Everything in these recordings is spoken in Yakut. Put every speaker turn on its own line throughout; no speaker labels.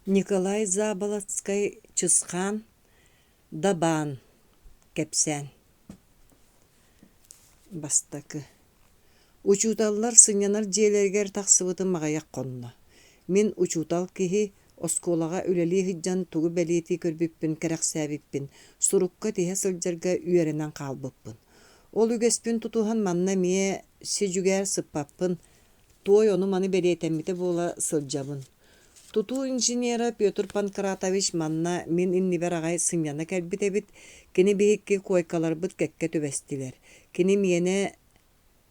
Николай Заболоцкай Чысхаан Дабаан кэпсээн Бастакы Учууталлар сынньанар дьиэлэригэр тахсыбытым аҕыйах хонно. Мин учуутал киһи, оскуолаҕа үлэлии сылдьан тугу бэлиэтии көрбүппүн кэрэхсээбиппин сурукка тиһэ сылдьарга үөрэнэн хаалбыппын. Ол үгэспин тутуһан манна эмиэ си-дьүгээр сыппаппын, туой ону-маны бэлиэтэммитэ буола сылдьабын. Тутуу инженера Петр Панкратович манна мин иннибэр аҕай сынньана кэлбит эбит, кини биһикки куойкаларбыт кэккэ түбэстилэр. Кини миэнэ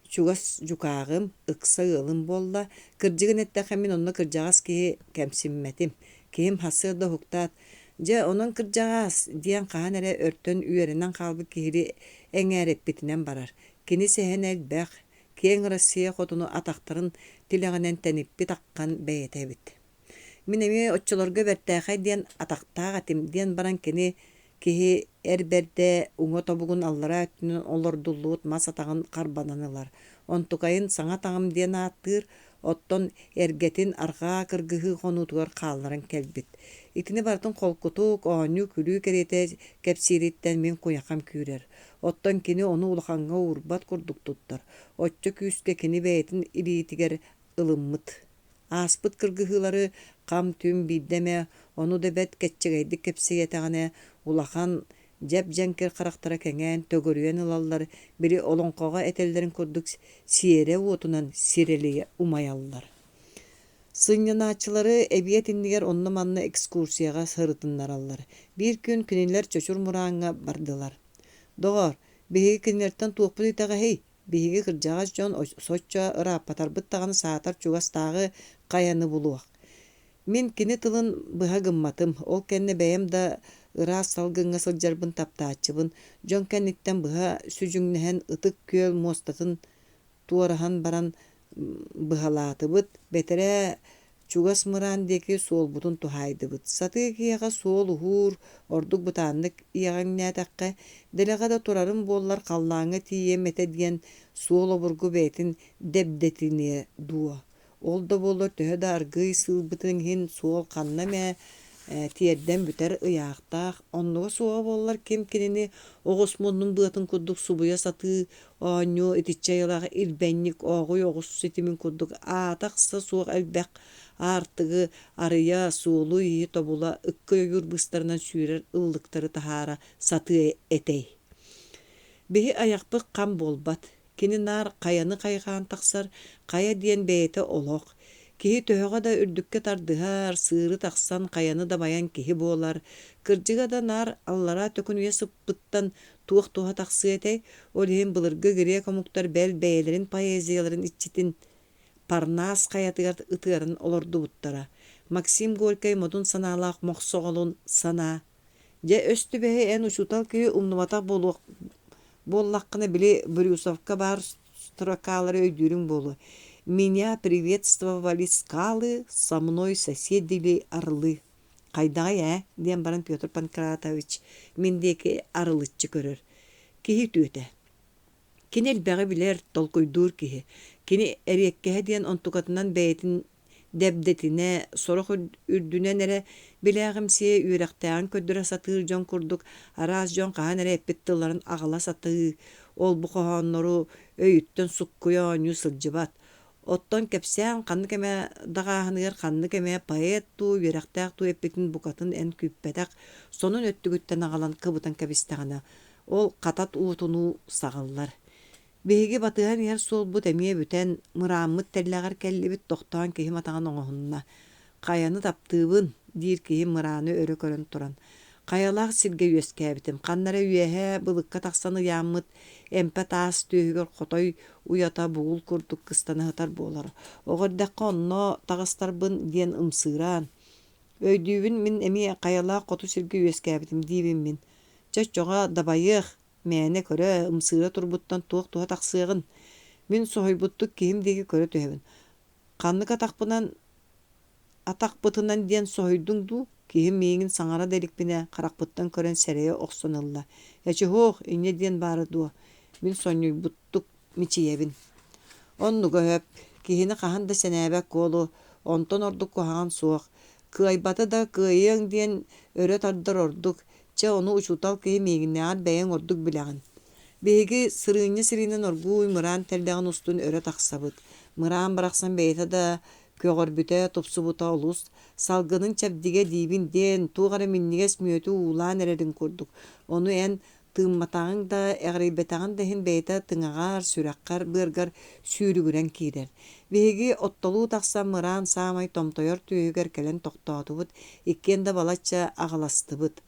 чугас дьукааҕым, ыкса ыалым буолла. Кырдьыгын эттэххэ, мин онно кырдьаҕас киһи кэмсиммэтим. Киһим сарсыарда уһуктаат, «Дьэ, онон кырдьаҕаас» диэн хаһан эрэ өртөн үөрэнэн хаалбыт киһини эҥээрэппитинэн барар. Кини сэһэнэ элбэх, киэҥ Россия хотуну атахтарын тилэҕинэн тэниппит аххан бэйэтэ эбит. Мин эмиэ оччолорго бэртээхэй диэн атахтаах этим диэн баран кини киһи эр бэрдэ уҥа тобугун аллараа өттүнэн олордуллубут мас атаҕын харбанан ылар. Онтукайын саҥа атаҕым диэн ааттыыр, оттон эргэтин арҕаа кыргыһыы хонуутугар хаалларан кэлбит. Итини барытын холкутук, оонньуу-күлүү кэриэтэ кэпсиириттэн мин куйахам күүрэр. Оттон кини ону улахаҥҥа уурбат курдук туттар, оччо күүскэ кини бэйэтин илиитигэр ылыммыт. Ааспыт кыргыһыылары хам-түм биирдэ эмэ, ону да бэрт кэччэгэйдик кэпсиэтэҕинэ, улахан, дьэп-дьэҥкир харахтара кэҥээн, төгүрүйэн ылаллар, били олоҥхоҕо этэллэрин курдук сиэрэ уотунан сирэлийэ умайаллар. Сынньанааччылары эбиэт иннигэр онно-манна экскурсияҕа сырытыннараллар. Биир күн кинилэр Чочур Мурааҥҥа бардылар. Доҕоор, биһиги кинилэртэн туохпут итэҕэһий? Биһиги кырдьаҕас дьон соччо ырааппатарбыт даҕаны саатар чугастааҕы хайаны булуох. Мин кини тылын быһа гымматым, ол кэннэ бэйэм да ыраас салгыҥҥа сылдьарбын таптааччыбын, дьон кэнниттэн быһа сүдьүҥнэһэн Ытык Күөл муостатын туораһан баран быһалаатыбыт, бэтэрээ чугас мыраан диэки суолбутун туһаайдыбыт. Сатыы киһиэхэ суол уһуур, ордук бытааннык иэҕэҥнээтэххэ, дэлэҕэ да турарым буоллар халлааҥҥа тиийиэм этэ диэн суол обургу бэйэтин дэбдэтиниэ дуо Ол да буоллар төһө да аргыый сыылбытын иһин суол ханна эмэ тиэрдэн бүтэр ыйаахтаах, оннуга суоҕа буоллар ким кинини оҕус муннун быатын курдук субуйа сатыы оонньуо итиччэ айылаах ирбэнньик ооҕуй оҕус ситимин курдук аата-ахса суох элбэх аартыгы арыйа, суолу-ииһи тобула, ыкка ойуур быыстарынан сүүрэр ыллыктары таһаара сатыа этэй. Биһи айахпыт хам буолбат, Кини наар хайаны хайҕаан тахсар, хайа диэн бэйэтэ олох. Киһи төһөҕө да үрдүккэ тардыһар, сыыры тахсан хайаны дабайан киһи буолар. Кырдьыга да наар аллараа төкүнүйэ сыппыттан туох туһа тахсыа этэй? Ол иһин былыргы грек омуктар бэл бэйэлэрин поэзияларын иччитин Парнас хайатыгар ытыаран олордубуттара. Максим Горькай модун санаалаах мохсоҕолун санаа Дьэ, өс түбэһи эн учуутал киһи умнубатах буолуох буоллаххына, били Брюсовка баар строкалары өйдүүрүҥ буолуо: «Меня приветствовали скалы, со мной соседили орлы». Хайдаҕый ээ? диэн баран Петр Панкратович мин диэки арылыччы көрөр. Киһи үтүөтэ. Кини элбэҕи билэр, толкуйдуур киһи. Кини эриэккэһэ диэн онтукатынан бэйэтин дэбдэтинэ, сорох үрдүнэн эрэ билээҕимсийэ үөрэхтээҕин көрдөрө сатыыр дьон курдук араас дьон хаһан эрэ эппит тылларын аҕала сатыы, ол-бу хоһооннору өйүттэн суккуйа оонньуу сылдьыбат. Оттон кэпсээн ханнык эмэ даҕааһыныгар ханнык эмэ поэт дуу, үөрэхтээх дуу эппитин букатын эн күүппэтэх, сонун өттүгүттэн аҕалан кыбытан кэбистэҕинэ, ол хатат уутунуу саҕыллар. Биһиги батыһан иһэр суолбут эмиэ бүтэн, мырааммыт тэллэҕэр кэллибит, тохтоон киһим атаҕын оҥоһунна. «Хайаны таптыыбын» диир киһим мырааны өрө көрөн туран. Хайалаах сиргэ үөскээбитим, ханна эрэ үөһээ былыкка тахсан ыйааммыт эмпэ таас түөһүгэр хотой уйата бугул курдук кыстана сытар буолар. Оҕо эрдэххэ онно таҕыстарбын диэн ымсыыраан. Өйдүүбүн мин эмиэ хайалаах хоту сиргэ үөскээбитим диибин мин. Чэ оччоҕо дабайыах, Мээнэ көрө, ымсыыра турбуттан туох туһа тахсыаҕын? Мин соһуйбуттук киһим диэки көрө түһэбин. Ханнык атахпынан атахпытынан диэн соһуйдуҥ дуу? Киһим миигин саҥара да иликпинэ, харахпыттан көрөн сэрэйэ охсон ылла. Эчи һуох, инньэ диэн баара дуо? Мин сонньуйбуттук мичийэбин. Оннуга сөп. Киһини хаһан да сэнээбэт куолу, онтон ордук куһаҕан суох. Кыайбаты да кыайыаҥ диэн өрө тардар ордук. Чэ, ону учуутал киһи миигиннээҕэр бэйэҥ ордук билэҕин. Биһиги сырыынньа сириинэн оргууй мыраан тэллэҕин устун өрө тахсабыт. Мыраан барахсан бэйэтэ да көҕөрбүтэ, тупсубута олус. Салгынын чэбдигэ диибин диэн, туох эрэ минньигэс мүөтү уулаан эрэрин курдук. Ону эн тыымматаҕыҥ да, эҕирийбэтэҕиҥ да иһин бэйэтэ тыҥаҕар, сүрэххэр, быаргар сүүрүгүрэн киирэр. Биһиги оттолуу тахсан мыраан саамай томтойор түөһүгэр кэлэн тохтоотубут, иккиэн да балачча аҕыластыбыт.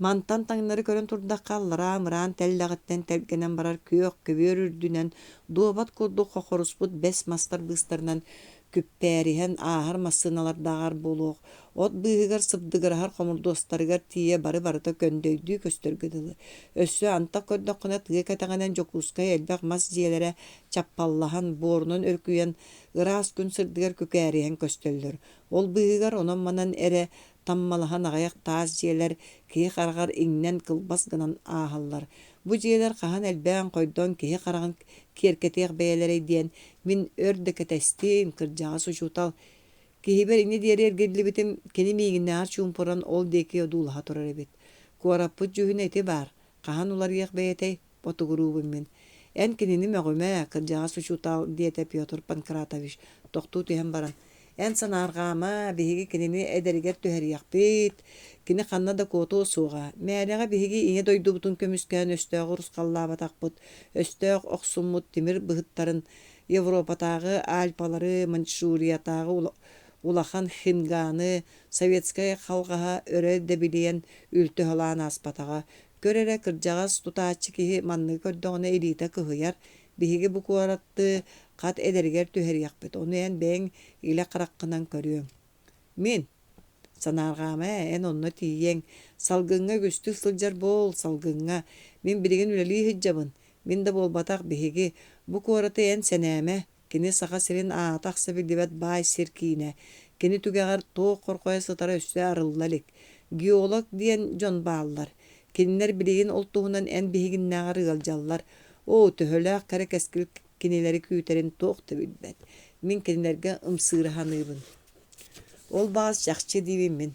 Мантан таҥнары көрөн турдахха, аллараа мыраан тэллэҕиттэн тэлгэнэн барар күөх көбүөр үрдүнэн дуобат курдук хохоруспут бэс мастар быыстарынан күппээриһэн ааһар массыыналардааҕар буолуох, от быыһыгар сыбдыгыраһар хомурдуостарыгар тиийэ бары-барыта көндөйдүү көстөргө дылы. Өссө антах көрдөххүнэ тыа кэтэҕинэн Дьокуускай элбэх мас дьиэлэрэ чаппаллаһан, буорунан өрүкүйэн, ыраас күн сырдыгар күкээриһэн көстөллөр. Ол быыһыгар онон-манан эрэ таммалаһан аҕыйах таас дьиэлэр киһи хараҕар иҥнэн кылбас гынан ааһаллар. Бу дьиэлэр хаһан элбээн-хойдон киһи хараҕын киэркэтиэх бэйэлэрэй диэн мин өр да кэтэстим, кырдьаҕас учуутал Киһибэр инньэ диэри эргиллибитим, кини миигиннээҕэр чуумпуран ол диэки одуулаһа турар эбит. Куораппыт дьүһүнэ ити баар, хаһан уларыйыах бэйэтэй, ботугуруубун мин. Эн кинини мөҕүмэ, кырдьаҕас учуутал, диэтэ Петр Панкратович, тохтуу түһэн баран. Эн санаарҕаама, биһиги кинини эдэригэр түһэриэхпит, кини ханна да куотуо суоҕа. Мээлэҕэ биһиги Ийэ дойдубутун көмүскээн өстөөҕү урусхаллаабатахпыт, өстөөх охсуммут тимир быһыттарын Европатааҕы Альпалары, Маньчжуриятааҕы Улахан Хинганы, Советскай халҕаһа өрө дэбилийэн үлтү халаан ааспатаҕа. Көр эрэ, кырдьаҕас тутааччы киһи манныгы көрдөҕүнэ илиитэ кыһыйар, биһиги бу куораты хат эдэригэр түһэриэхпит, ону эн бэйэҥ илэ хараххынан көрүөҥ. Мин Санаарҕаама ээ, эн онно тиийиэҥ. Салгыҥҥа үгүстүк сылдьар буол, салгыҥҥа. Мин билигин үлэлии сылдьабын. Мин да буолбатах, биһиги. Бу куораты эн сэнээмэ. Кини Саха сирин аата-ахса биллибэт баай сир киинэ. Кини түгэҕэр туох хорҕойо сытара өссө арылла илик. Геолог диэн дьон бааллар. Кинилэр билигин ол туһунан эн биһигиннээҕэр ыалдьаллар. Оо, төһөлөөх кэрэ кэскил кинилэри күүтэрин туох да билбэт. Мин кинилэргэ ымсыыра саныыбын. Ол баҕас чахчы диибин мин.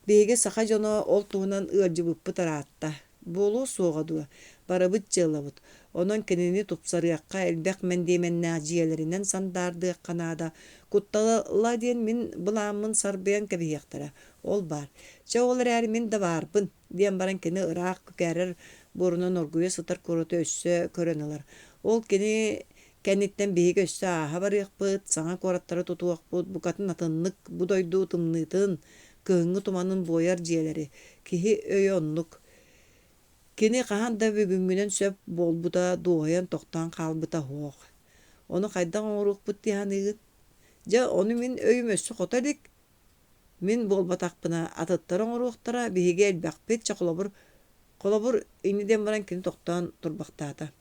Биһиги саха дьоно ол туһунан ыалдьыбыппыт ыраатта. Буолуо суоҕа дуо, барыбыт дьыалабыт. Онон кинини тупсарыахха, элбэх мэндиэмэннээх дьиэлэринэн сандаардыахха наада. Куттала диэн мин былааммын сарбыйан кэбиһиэхтэрэ. Ол баар. Чэ, ол эрээри мин да баарбын, диэн баран кини ыраах күкээрэр буорунан оргуйа сытар куораты өссө көрөн ылар. Ол кини кэнниттэн биһиги өссө ааһа барыахпыт, саҥа куораттары тутуохпут, букатын атыннык бу дойду тымныытын, кыһыҥҥы туманын буойар дьиэлэри. Киһи өйө оннук. Кини хаһан да бүгүҥҥүнэн сөп буолбута, дуоһуйан тохтоон хаалбыта суох. Ону хайдах оҥоруохпут дии саныыгын? Дьэ, ону мин өйүм өссө хото илик. Мин буолбатахпына, атыттар оҥоруохтара, биһиги элбэхпит, чэ холобур, холобур, инньэ диэн баран кини тохтоон турбахтаата.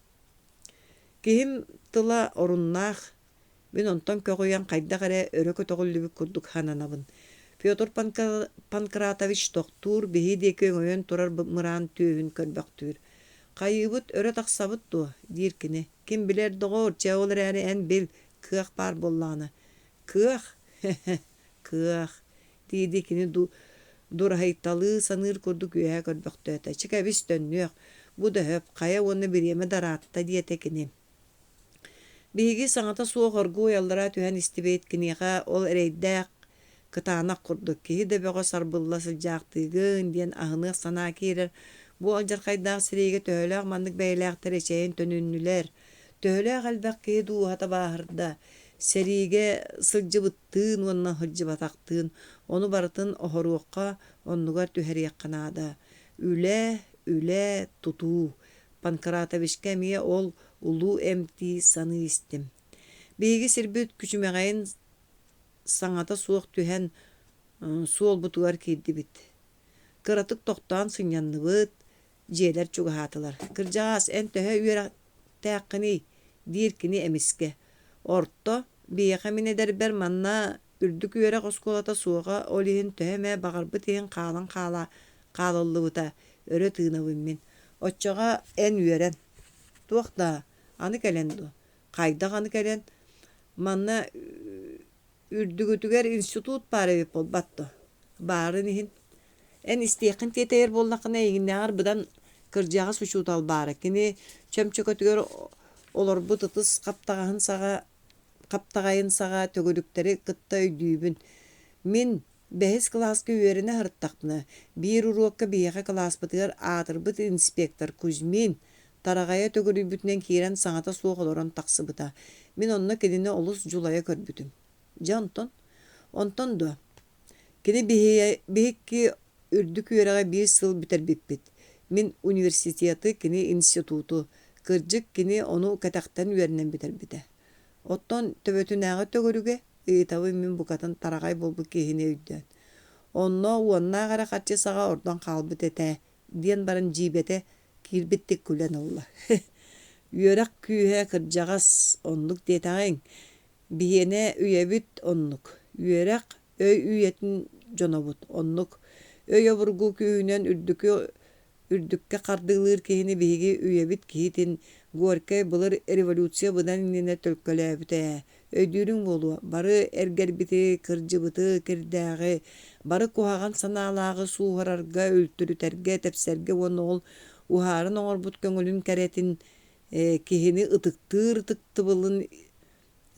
Киһим тыла оруннаах, мин онтон көҕүйэн хайдах эрэ өрө көтөҕүллүбүт курдук сананабын. Петр Панкратович тохтуур, биһи диэки өҥөйөн турар мыраан түөһүн көрбөхтүүр. «Хайыыбыт, өрө тахсабыт дуо?» диир кини. «Ким билэр, доҕоор, чэ ол эрээри эн бил, кыах баар буоллаҕына». «Кыах? Хе-хе, кыах» дии-дии кини дураһыйталыы саныыр курдук үөһэ көрбөхтөөтө. Чэ кэбис, төннүөх, бу да өһөп, хайа уонна бириэмэ да ыраатта диэтэ кини. Биһиги саҥата суох оргууй аллараа түһэн истибит, киниэхэ ол эрэйдээх кытаанах курдук киһи да бөҕө сарбылла сылдьаахтыыгын диэн аһыныах санаа киирэр. Бу алдьархайдаах сэриигэ төһөлөөх маннык бэйэлээхтэр эчэйэн төнүннүлэр, төһөлөөх элбэх киһи дууһата бааһырда, сэриигэ сылдьыбыттыын уонна сылдьыбатахтыын, ону барытын оһоруохха, оннугар түһэриэххэ наада. Үлэ, үлэ, тутуу. Панкратовичка эмиэ ол улуу эмтии саныы истим. Биһиги сирбит күчүмэҕэйин саҥата суох түһэн суолбутугар киирдибит. Кыратык тохтоон сынньанныбыт, дьиэлэр чугаһаатылар. «Кырдьаҕаас, эн төһө үөрэхтээххиний?» диир кини эмискэ. «Орто, биһиэхэ мин эдэрбэр манна үрдүк үөрэх оскуолата суоҕа, ол иһин төһө эмэ баҕарбыт иһин хаалан хаала хаалыллыбыта, өрө тыынабын мин. Оччоҕо эн үөрэн. Туох даа, аны кэлэн дуо? Хайдах аны кэлэн? Манна үрдүгүтүгэр институт баар эбит буолбат дуо? Баарын иһин. Эн истиэххин тиэтэйэр буоллаххына, эйигиннээҕэр быдан кырдьаҕас учуутал баара. Кини чөмчөкөтүгэр олорбут ытыс хаптаҕаһын саҕа хаптаҕайын саҕа төгүрүктэри кытта өйдүүбүн. Мин бэһис кылааска үөрэнэ сырыттахпына, биир уруокка биһиэхэ кылааспытыгар аатырбыт инспектор Кузьмин тараҕайа төгүрүйбүтүнэн киирэн саҥата суох олорон тахсыбыта. Мин онно кинини олус дьулайа көрбүтүм. Дьэ онтон? Онтон дуо? Кини биһикки үрдүк үөрэҕи биир сыл бүтэрбиппит. Мин университеты, кини институту. Кырдьык, кини ону кэтэхтэн үөрэнэн бүтэрбитэ. Оттон төбөтүнээҕи төгүрүгэ, ыйытабын мин букатын тараҕай буолбут киһини өйдөөн. Онно уоннаах эрэ харчы саҕа ордон хаалбыт этэ, диэн баран дьиибэтэ киирбиттик күлэн ылла. Үөрэх күүһэ кырдьаҕас, оннук диэтэҕиҥ. Биһиэнэ үйэбит оннук. Үөрэх, өй үйэтин дьонобут, оннук. Өй обургу күүһүнэн үрдүкү үрдүккэ хардыылыыр киһини биһиги үйэбит киһитин Горькай былыр революция быдан иннинэ төлкөлөөбүтэ ээ. Өйдүүрүҥ буолуо, бары эргэрбити, кырдьыбыты, кирдээҕи, бары куһаҕан санаалааҕы сууһарарга, үлтүрүтэргэ, тэпсэргэ уонна ол уһааран оҥорбут көҥүлүн кэрэтин, киһини ытыктыыр ытыктыбылын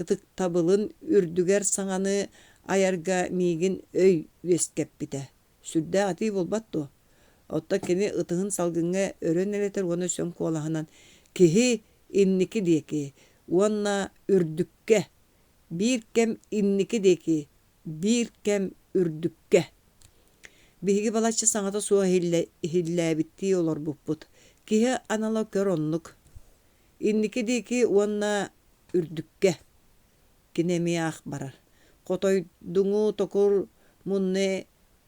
ытыктабылын үрдүгэр саҥаны айарга миигин өй үөскэппитэ. Сүрдээх этии буолбат дуо? Оттон кини ытыһын салгыҥҥа өрө нэлэтэр уонна сөҥ куолаһынан «Киһи инники диэки уонна үрдүккэ, биир кэм инники диэки, биир кэм үрдүккэ» Биһиги балачча саҥата суох иһиллээбиттии олорбуппут. Киһи анала көр оннук. Инники диэки уонна үрдүккэ. Кини эмиэ ах барар. Хотойдуҥу токур мунна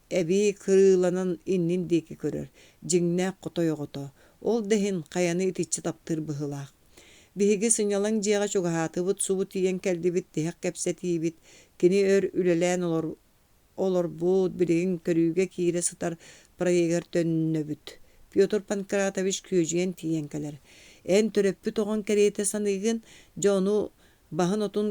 эбии кырыыланан иннин диэки көрөр, дьиҥнээх хотой оҕото. Ол да иһин хайаны итиччэ таптыыр быһыылаах. Биһиги сынньалаҥ дьиэҕэ чугаһаатыбыт, субу тиийэн кэллибит, тиһэх кэпсэтиибит. Кини өр үлэлээн олорбут, билигин көрүүгэ киирэ сытар проегар төннөбүт. Петр Панкратович күөдьүйэн тиийэн кэлэр. Эн төрөппүт оҕоҥ кэриэтэ саныыгын, дьэ ону баһын отун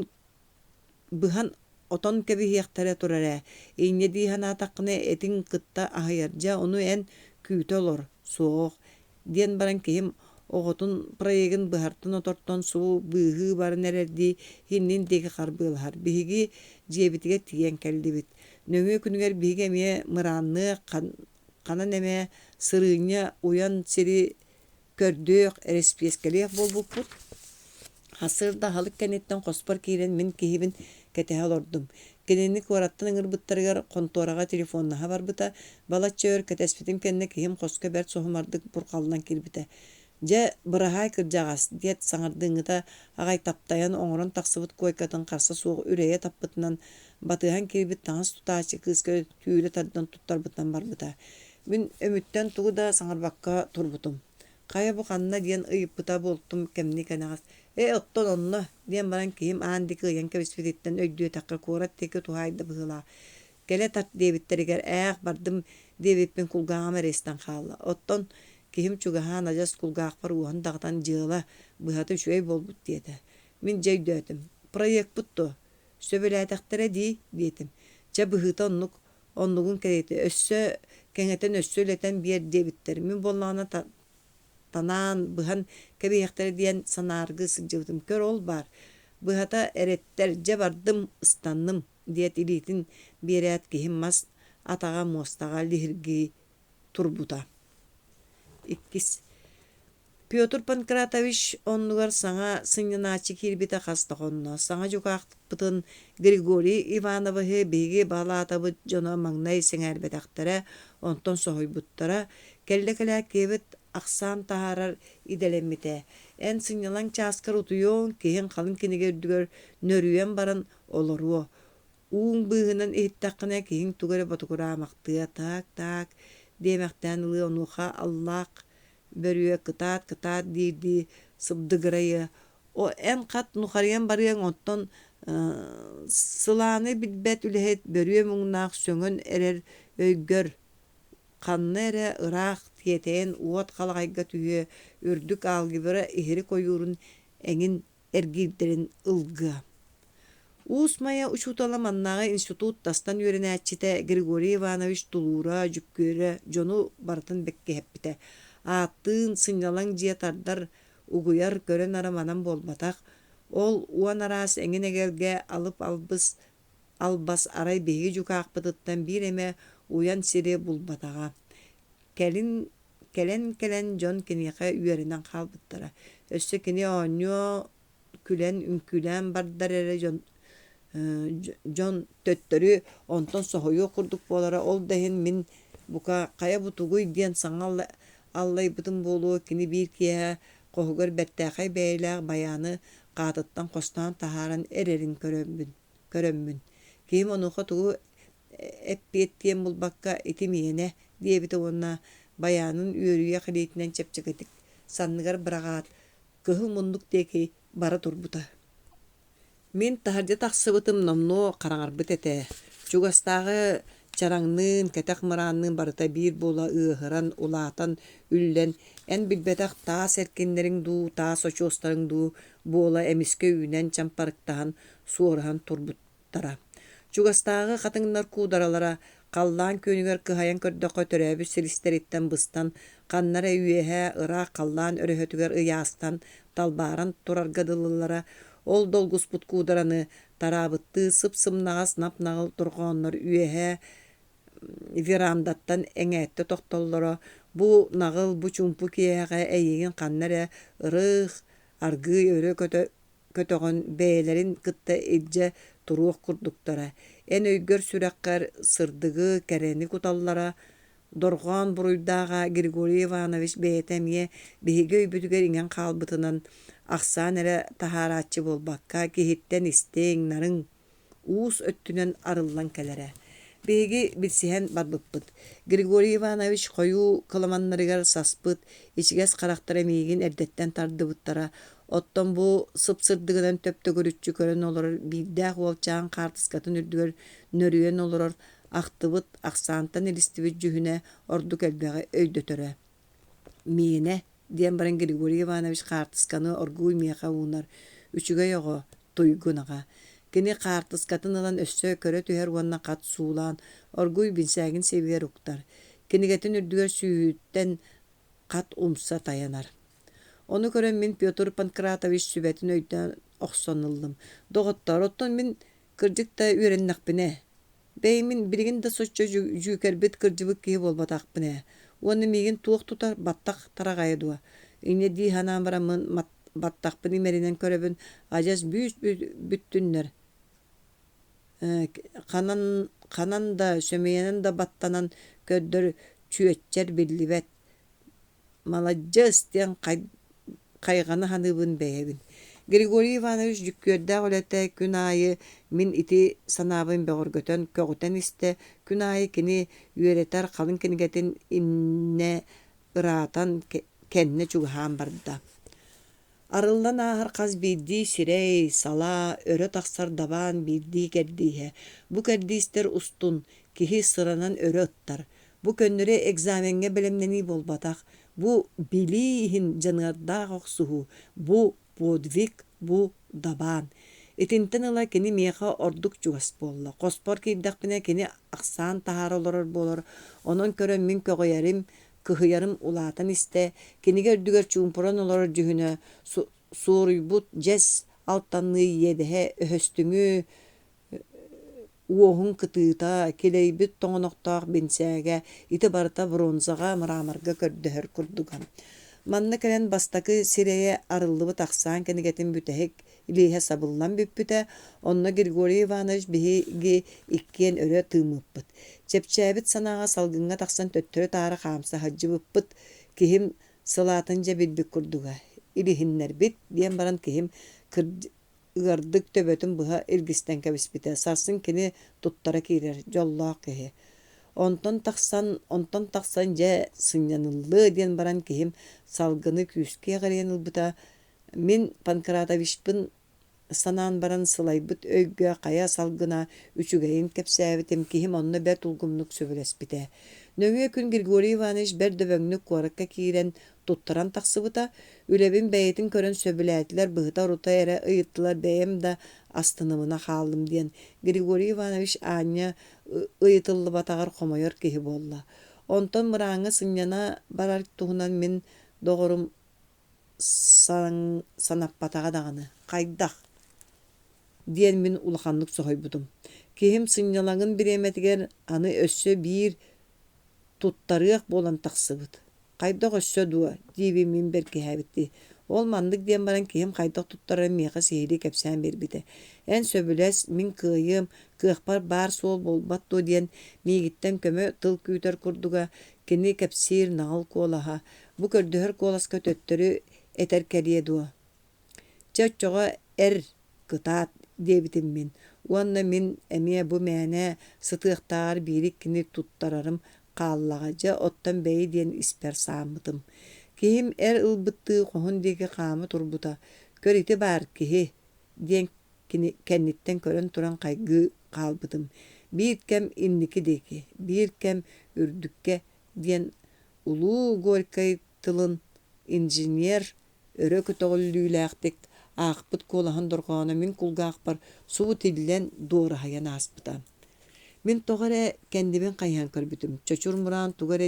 быһан отон кэбиһиэхтэрэ турар ээ. Инньэ дии санаатаххына этиҥ кытта аһыйар, дьэ ону эн күүтэ олор, суох диэн баран киһим оҕотун проегын быһартан-отортон субу быыһыы баран эрэрдии иннин диэки харбыалаһар. Биһиги дьиэбитигэр тиийэн кэллибит. Нөҥүө күнүгэр биһиги эмиэ мыраанныах, ханан эмэ сырыынньа уйан сири көрдүөх, эрэспиэскэлиэх буолбуппут. Сарсыарда аһылык кэнниттэн хоспор киирэн мин киһибин кэтэһэ олордум. Кинини куораттан ыҥырбыттарыгар хонтуораҕа телефоннаһа барбыта. Балачча өр кэтэспитим кэннэ киһим хоско бэрт соһумардык бурҕаллан киирбитэ. «Дьэ, быраһаай кырдьаҕас» диэт саҥардыыҥҥыта аҕай таптайан оҥорон тахсыбыт куойкатын харса суох үрэйэ таппытынан батыһан киирбит таҥас тутааччы кыыска түүрэ тардан туттарбытынан барбыта. Мин өмүттэн тугу да саҥарбакка турбутум. «Хайа бу ханна?» диэн ыйыппыта буолтум кэмни кэнэҕэс. «Ээ, оттон онно» диэн баран киһим аан диэки ыйан кэбиспититтэн өйдүөтэххэ куорат диэки туһаайда быһыылаах. «Кэлэ тарт» диэбиттэригэр «Ээх, бардым» диэбиппин кулгааҕым эрэ истэн хаалла. Оттон киһим чугаһаан адьас кулгаахпар уоһун даҕатан дьыала быһата үчүгэй буолбут диэтэ. Мин дьэ өйдөөтүм. «Проекпыт дуо? Сөбүлээтэхтэрэ дии» диэтим. Чэ, быһыыта оннук Оннугун кэриэтэ өссө кэҥэтэн өссө үлэтэн биэр диэбиттэр. Мин буоллаҕына танаан, быһан кэбиһиэхтэрэ диэн санааргыы сылдьыбытым. Көр, ол баар. Быһата, эрэттэр, дьэ бардым, ыстанным, диэт илиитин биэрээт киһим мас атаҕа муостаҕа лиһиргии турбута. Иккис Петр Панкратович оннугар саҥа сынньанааччы киирбитэ хас да хонно. Саҥа дьукаахпытын Григорий Ивановиһы биһиги балаатабыт дьоно маҥнай сэҥээрбэтэхтэрэ, онтон соһуйбуттара. Кэллэ-кэлээт киһибит ахсаан таһаарар идэлэммитэ. Эн сынньалаҥ чааскар утуйуоҥ, киһиҥ халыҥ кинигэ үрдүгэр нөрүйэн баран олоруо. Ууҥ быыһынан иһиттэххинэ, киһиҥ тугу эрэ ботугураамахтыа, таак-таак диэмэхтээн ылыа, онуоха аллаах Бөрүө кытаат-кытаат диирдии сыбдыгырайыа, «О эн хат нухарыйан барыаҥ, оттон сылааны билбэт үлэһит бөрүө муҥнаах сөҥөн эрэр өйгөр ханна эрэ ыраах тиэтэйэн уот халаҕайга түһүө, үрдүк алгебра иһирик ойуурун эҥин эргиирдэрин ылгыа» Уус Майа учуутала маннааҕы институт тастан үөрэнээччитэ Григорий Иванович тулуура, дьүккүөрэ дьону барытын бэккиһэппитэ. Ааттыын сынньалаҥ дьиэ тардар, угуйар көрө-нара манан буолбатах. Ол уон араас эҥин-эгэлгэ алып албыс албас арай биһиги дьукаахпытыттан биир эмэ уйан сири булбатаҕа. Кэлин кэлэн-кэлэн дьон киниэхэ үөрэнэн хаалбыттара. Өссө кини оонньуо күлэн үҥкүүлээн бардар эрэ дьон дьон төттөрү онтон соһуйуох курдук буолара. Ол да иһин мин бука хайа бу тугуй диэн саҥа аллайбытым буолуо кини биир киэһэ хоһугар бэртээхэй бэйэлээх байааны хаатыттан хостоон таһааран эрэрин көрөммүн көрөммүн киһим онуоха тугу эппиэттиэн булбакка ити миэнэ диэбитэ уонна байаанын үөрүйэх илиитинэн чэпчэкитик санныгар быраҕаат кыһыл муннук диэки бара турбута. Мин таһырдьа тахсыбытым номнуо хараҥарбыт этэ. Чугастааҕы чараҥныын, кэтэх мыраанныын барыта биир буола ыаһыран, улаатан, үллэн, эн билбэтэх таас эркиннэриҥ дуу, таас очуостарыҥ дуу буола эмискэ үүнэн чампарыктаһан, суоруһан турбут Чугастааҕы хатыҥнар куударалара халлаан күөнүгэр кыһайан көрдөххө төрөөбүт силистэриттэн быстан, ханна эрэ үөһэ ыраах халлаан өрөһөтүгэр ыйаастан, талбааран турарга дылылара. Ол долгуспут куудараны тараабыттыы сып-сымнаҕас нап-наҕыл дорҕооннор үөһэ верандаттан эҥээттэ тохтоллоро. Бу наҕыл, бу чуумпу киэһэҕэ эйигин ханна эрэ ырых, аргыый өрө көтө көтөҕөн бэйэлэрин кытта илдьэ туруох курдуктара, эн өйгөр-сүрэххэр сырдыгы, кэрэни куталлара. Дорҕоон буруйдааҕа Григорий Иванович бэйэтэ эмиэ биһиги өйбүтүгэр иҥэн хаалбытынан ахсаан эрэ таһаарааччы буолбакка, киһиттэн истиҥ, нарыҥ уус өттүнэн арыллан кэлэрэ. Биһиги билсиһэн барбыппыт. Григорий Иванович хойуу кыламаннарыгар саспыт ичигэс харахтара миигин эрдэттэн тардыбыттара. Оттон бу сып-сырдыгынан төп-төгүрүччү көрөн олорор биирдээх уолчаан хаартыскатын үрдүгэр нөрүйэн олорор ахтыбыт, ахсаантан илистибит дьүһүнэ ордук элбэҕи өйдөтөрө. Миэнэ, диэн баран Григорий Иванович хаартысканы оргууй миэхэ уунар. Үчүгэй оҕо, туйгун аҕа. Кини хаартыскатын ылан өссө көрө түһэр уонна хат суулаан, оргууй бинсээгин сиэбигэр уктар. Кинигэтин үрдүгэр сүүһүттэн хат умса тайанар. Ону көрөн мин Петр Панкратович сүбэтин өйдөөн охсон ыллым. Доҕоттоор, оттон мин кырдьык да үөрэннэхпинэ, Бэйэмин билигин да соччо дьүүкэрбит кырдьыбыт киһи буолбатахпын ээ. Уонна миигин туох тутар, баттах тараҕайа дуо? Инньэ дии санаан бараммын баттахпын имэринэн көрөбүн, адьас бүүс-бүттүннэр ханан, ханан да, сөмүйэнэн да баттанан көрдөр чүөччэр биллибэт. Маладьыас диэн хайҕана саныыбын бэйэбин. Григорий Иванович дьүккүөрдээх үлэтэ күн аайы мин ити санаабын бөҕөргөтөн, көҕүтэн истэ, күн аайы кини үөрэтэр халыҥ кинигэтин иннэ ыраатан, кэннэ чугаһаан барда. Арыллан ааһар хас биирдии сирэй, салаа, өрө тахсар дабаан биирдии кэрдииһэ. Бу кэрдиистэр устун киһи сыранан өрө ыттар. Бу көннөрү экзамеҥҥа бэлэмнэнии буолбатах, бу билии иһин дьаныардаах охсуһуу, бу подвиг, бу дабаан. Итинтэн ыла кини миэхэ ордук чугас буолла. Хоспор киирдэхпинэ кини ахсаан таһаара олорор буолар, онон көрөн мин көҕүйэрим, кыһыйарым улаатан истэ, кинигэ үрдүгэр чуумпуран олорор дьүһүнэ суоруйбут дьэс алтанныы иэдэһэ өһөстүҥү уоһун кытыыта, килэйбит тоҥонохтоох бинсээгэ ити барыта бронзаҕа, мраморга көрдөһөр курдуга. Манна кэлэн бастакы сирэйэ арыллыбыт ахсаан кинигэтин бүтэһик илииһэ сабыллан бүппүтэ, онно Григорий Иванович биһиги иккиэн өрө тыыммыппыт. Чэпчээбит санааҕа салгыҥҥа тахсан төттөрү-таары хаамса сылдьыбыппыт. Киһим сылаатын дьэ билбит курдуга. Илиһиннэрбит, диэн баран киһим ыардык төбөтүн быһа илгистэн кэбиспитэ. Сарсын кини туттара киирэр, дьоллоох киһи. Онтон тахсан, онтон тахсан дьэ сынньаныллыа диэн баран киһим салгыны күүскэ эҕирийэн ылбыта. Мин Панкратовичпын санаан баран сылайбыт өйгө хайа салгына үчүгэйин кэпсээбитим, киһим онно бэрт улгумнук сөбүлэспитэ. Нөҥүө күн Григорий Иванович бэрт дөбөҥнүк куоракка киирэн, туттаран тахсыбыта. Үлэбин бэйэтин көрөн сөбүлээтилэр, быһыта-орута эрэ ыйыттылар бэйэм да астынымына хааллым диэн Григорий Иванович аанньа ыйытыллыбатаҕар хомойор киһи буолла. Онтон мырааҥҥа сынньана барар туһунан мин доҕорум санаппатаҕа даҕаны «Хайдах?» диэн мин улаханнык соһуйбутум. Киһим сынньалаҥын бириэмэтигэр аны өссө биир туттарыах буолан тахсыбыт. «Хайдах өссө дуо?» диибин мин бэркиһээбиттии. Ол маннык диэн баран киһим хайдах туттарарын миэхэ сиһилии кэпсээн биэрбитэ. «Эн сөбүлэс, мин кыайыам, кыахпар баар суол буолбат дуо» диэн миигиттэн көмө тыл күүтэр курдуга, кини кэпсиир наҕыл куолаһа, бу көрдөһөр куоласка төттөрү этэр кэлиэ дуо? Чэ оччоҕо эр, кытаат диэбитим мин уонна мин эмиэ бу мээнэ сытыахтааҕар биири-иккини туттарарым хааллаҕа дьэ оттон бэйи диэн испэр сааммытым. Киһим эр ылбыттыы хоһун диэки хаама турбута, көр ити баар киһи диэн кини кэнниттэн көрөн туран хайгыы хаалбытым. Биир кэм инники диэки, биир кэм үрдүккэ диэн улуу Горькай тылын инженер өрө көтөҕүллүүлээхтик аахпыт куолаһын дорҕооно мин кулгаахпар субу тиллэн дуораһыйан ааспыта. Мин тоҕо эрэ кэннибин хайыһан көрбүтүм, чочур мураан тугу эрэ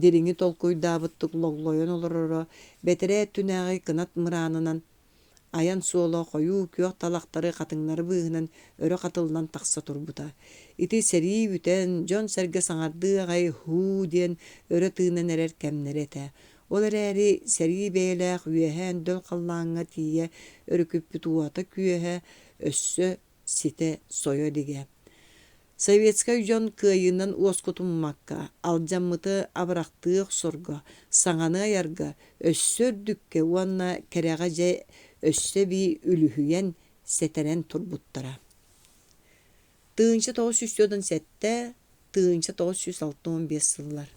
дириҥи толкуйдаабыттык логлойон олороро, бэтэрээ өттүнээҕи кынат мыраанынан Айан суола хойуу күөх талахтары хатыҥнары быыһынан өрө хатыллан тахса турбута. Ити сэрии бүтэн, дьон-сэргэ саҥардыы аҕай «һуу» диэн өрө тыынан эрэр кэмнэрэ этэ. Ол эрээри сэрии бэйэлээх үөһэ өндөл халлааҥҥа тиийэ өрүкүппүт уота-күөһэ өссө ситэ сойо илигэ. Советскай дьон кыайыынан уоскутуммакка, алдьаммыты абырахтыы охсорго, саҥаны айарга, өссө үрдүккэ уонна кэрэҕэ дьэ өссө эбии үлүһүйэн, сэтэрэн турбуттара. 1997, 1965 сыллар.